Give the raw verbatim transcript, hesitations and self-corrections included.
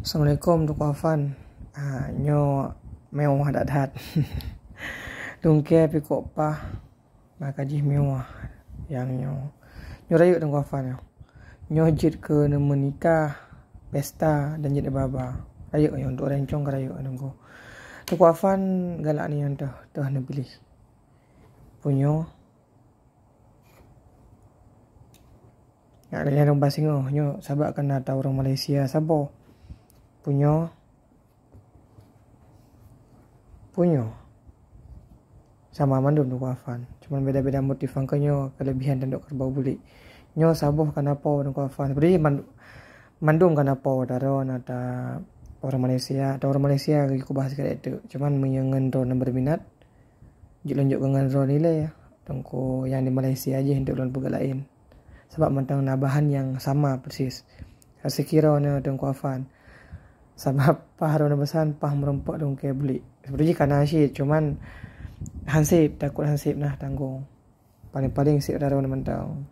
Assalamualaikum Teungku Afan. Ah, nyoe mewah that-that. Lungkée pikok pah, maka jih mewah nyang nyoe. Nyoe rayeuk Teungku Afan nyoe. Nyoe jeuet keu neumeunikah, pesta dan jeuet baba. Rayeuk nyoe untuk rencong ka rayeuk Teungku. Teungku Afan galak ni nyang toh, toh neupiléh. Punyo Nyak lagée lôn ba singoh nyoe sabab kana ta ureuëng Malaysia saboh. Punyo, punyo sama mandum Teungku Afan. Cuman beda-beda motif angka nyoe kelebihan tandok kerbau bulik. Nyoe saboh kana po Teungku Afan. Sebenarnya man-, mandum kana po daro na ta ureuëng Malaysia, ta ureuëng Malaysia geukeubah sikali tu. Cuman meunyoe ngon droe berminat, jeuet lôn jok keu ngon droe nilai ya. Teungku nyang di Malaysia jih untuk lôn peugah laén. Sabab mantong na bahan nyang sama persis. Rasa kira na Teungku Afan. Sabab pah droe neupesan, pah meurumpok lungkée bulik. Sebenarnya kana cit, cuman hansip, takot hansip nah tanggong. Paling-paling sip droe mantong.